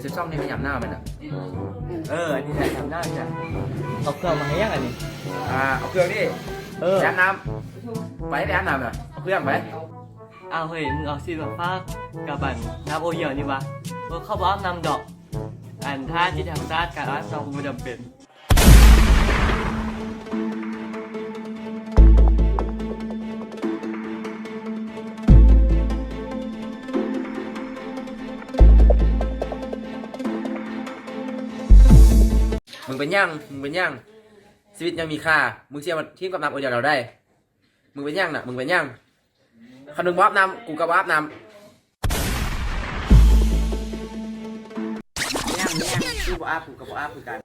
ສິບສອງນີ້ໄປຢາມນ້ຳແມ່ນນະ? ເອີ ອັນນີ້ໄປຢາມນ້ຳຈ້ະ. ເອົາເຄື່ອງມາໃຫ້ຫຍັງອັນນີ້? ອ່າ ເອົາເຄື່ອງນີ້ ເອີ ໄປອາບນ້ຳ ໄປ ໄປອາບນ້ຳນະ ເອົາເຄື່ອງໄປ. ອ້າວ ເຮີ້ຍ ມຶງເອົາຊີດມາຝາກກັບອັນນ້ຳໂອຮຽວນີ້ຫວາ? ເອີ ຂ້ອຍບໍ່ອາບນ້ຳດອກ ອັນ ຖ້າຈິດທຳສະອາດ ການອາບນ້ຳກໍບໍ່ຈຳເປັນ. ມຶງເປັນຫຍັງ? ມຶງເປັນຫຍັງ? ຊີວິດຍັງມີຄ່າ ມຶງຊິເອົາມາຖິ້ມກັບນ້ຳໂອຮຽວແນວໃດ? ມຶງເປັນຫຍັງນະ? ມຶງເປັນຫຍັງ? ຄັນມຶງບໍ່ອາບນ້ຳ ກູກໍບໍ່ອາບນ້ຳ. ແມ່ນ ແມ່ນ ກູບໍ່ອາບ ກູກໍບໍ່ອາບຄືກັນ.